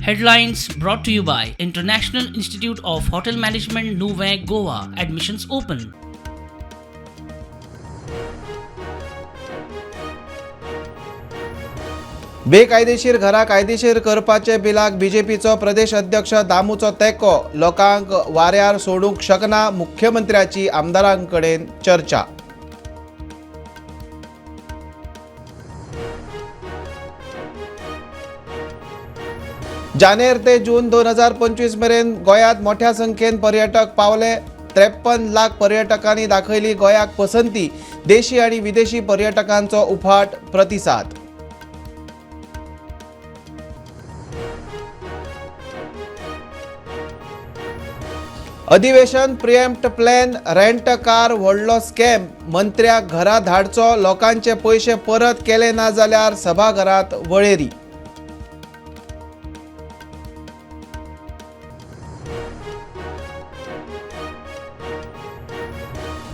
Headlines brought to you by International Institute of Hotel Management, Nuvem, Goa. Admissions open. बेकायदेशीर घरां कायदेशीर करपाचे बिलाक बीजेपीचो प्रदेश अध्यक्ष दामूचो तेंको. लोकांक वाऱ्यार सोडूंक शकना, मुख्यमंत्र्याची आमदारांकडेन चर्चा. जानेर ते जून 2025 मेरेन गोंयांत मोठ्या संख्येन पर्यटक पावले. 53 लाख पर्यटकांनी दाखयली गोंयाक पसंती. देशी आणि विदेशी पर्यटकांचो उफाट प्रतिसाद. अधिवेशन प्रिएम्प्ट प्लॅन रेंट कार व्हडलो स्कॅम. मंत्र्याक घरा धाडचो, लोकांचे पयशे परत केले ना जाल्यार सभाघरात वळेरी.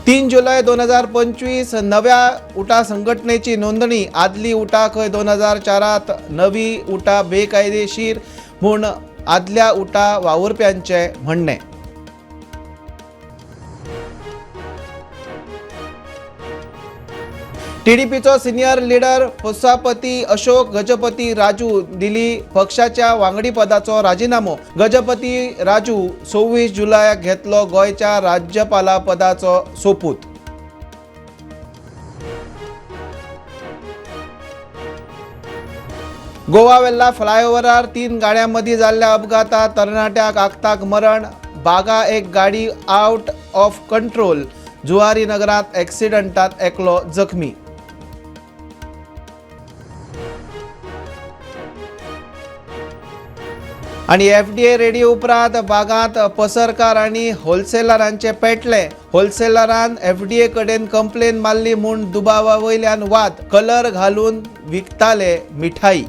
3 जुलै 2025 नव्या उटा संघटनेची नोंदणी. आदली उटा खंय 2004 नवी उटा बेकायदेशीर म्हूण आदल्या उटा वावुरप्यांचे म्हणणें. टीडीपीचो सिनियर लिडर पोसापती अशोक गजपती राजू दिली पक्षाच्या वांगडीपदाचो राजिनामो. गजपती राजू 26 जुलयाक घेतलो गोंयच्या राज्यपालपदाचो सोपूत. गोवा वेल्ला फ्लायओव्हरार 3 गाड्यां मदीं जाल्ल्या अपघातात तरणाट्याक आक्ताक मरण. बागा एक गाडी आउट ऑफ कंट्रोल. जुवारी नगरात ॲक्सिडंटात एकलो जखमी. आणि एफडीए रेडी उपरांत बागांत पसरकार आनी होलसेलरांचे पेटले. होलसेलरान एफडीए कडेन कंप्लेन मारली म्हूण दुबावा वयल्यान वाद. कलर घालून विकताले मिठाई.